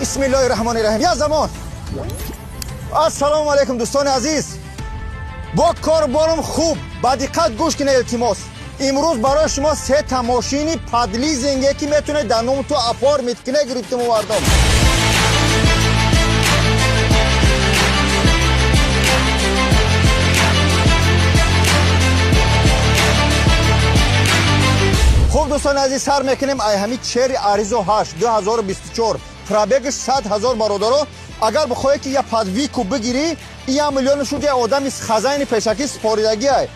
Бисмиллоҳи раҳмони раҳим. Я замон. Ассалому алайкум дӯстони азиз. Бо корборум хуб, ба диққат гӯш кунед илтимос. Имрӯз барои шумо се та мошини под лизинге ки метавонед дар номи ту оформить кунед гирифтем овардам. Хуб дӯстони азиз, сар мекунем ай ҳами Chery Arrizo 8 2024, пробегаш 100 ҳазор. Бародаро, агар бихоҳед ки я под викуп бигирӣ, ин 1 миллион шуд, я одами хазайни пешакӣ супоридагиай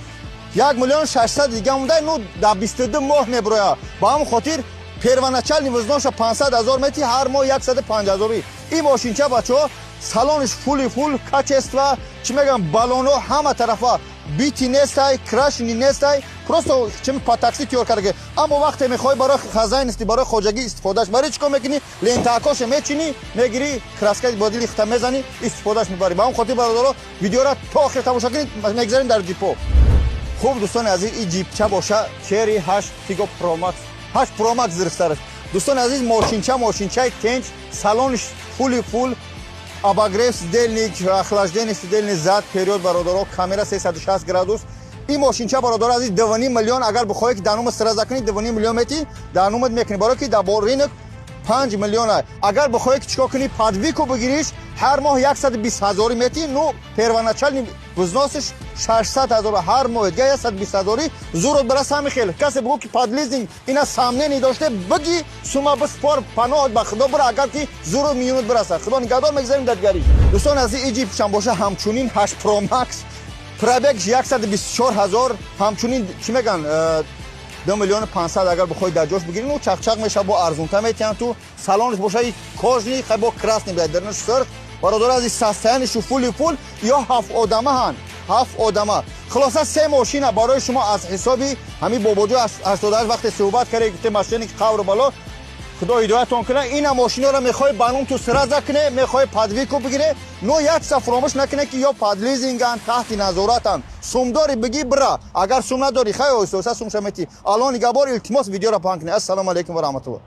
1 миллион 600 дига монда, ну дар 22 моҳ меброя. Ба ҳамон хотир первоначальный взноса 500 ҳазор мети, ҳар моҳ 105 ҳазорӣ. Ин мошинча, бачаҳо, салониш фули фул, качество, чӣ мегӯям, балоно ҳама тарафа, битый нестай, крашеный нестай, просто чими по такси тиёр кардаги. Аммо вақте мехоҳӣ барои хозяйности, барои хоҷагӣ истифодааш барӣ, чӣ кор мекунӣ? Лентаакоше мечинӣ, мегирӣ, краска бо дили хита мезанӣ, истифодааш мебарӣ. Ба ҳамон хотир, бародаро, видеора то охир тамошо кунед. Мегзарем дар ҷипо. Хуб дӯстони азиз, ин ҷипча боша Chery 8 Tiggo Pro Max, 8 Pro Max зирстараш. Дӯстони азиз, мошинча мошинчаи тенч, салониш фули фул, обогрев сидельник, охлаждение сидельник зад, вперёд, бародаро, камера 360 градус. Ин мошинча, бародаро азиз, 2,5 миллион. Агар бихоҳед ки дар номат сразу кунӣ, 2,5 миллион метӣ, дар номат мекунӣ, барои ки дар рынок 5 миллион. Агар бихоҳед ки чикор кунӣ, под викуп бигириш, ҳар моҳ 120 ҳазорӣ метӣ, ну первоначальный взносиш 600 ҳазор, ҳар моҳ дига 120 ҳазорӣ. Зурот бираса ҳами хел. Касе бигӯ ки под лизинг, ина сомнение доште, биги сума биспор, паноҳ ба худо бира, агар ки зурот миюнут бираса. Худо нигаҳдор. Мегзарем дар дигариш. Дӯстони азиз, и ҷипшам боша ҳамчунин 8 Pro Max, пробегш 124 ҳазор, ҳамчунин чӣ мегӯянд, 2 миллиону 500. Агар бихоҳӣ дар ҷош бигирӣ, ну чақчақ меша, бо арзунта метиҳанд. Ту салониш боша кожаный, хай бо красный бия, дарнаш сурх. Бародаро азиз, состояниешу фули фул, ё ҳафт одама ҳанд, ҳафт одама. Хулоса, се мошина барои шумо аз ҳисоби ҳамин бобоҷо 88. Вақте суҳбат кардем, гуфтем машине ки қавру бало, худо ҳидоятон кунад. Ина мошиноро мехоҳӣ ба ном ту сразу куне, мехоҳӣ под викуп бигире, но як чиза фуромӯш накуне ки ё под лизинганд, таҳти назоратанд. Сумдори бигӣ бира, агар сум надорӣ, хай оҳиста оҳиста сумша метӣ. Алло нигабор, илтимос, видеоро паҳн кунед. Ассалому алайкум ва раҳматуллоҳ.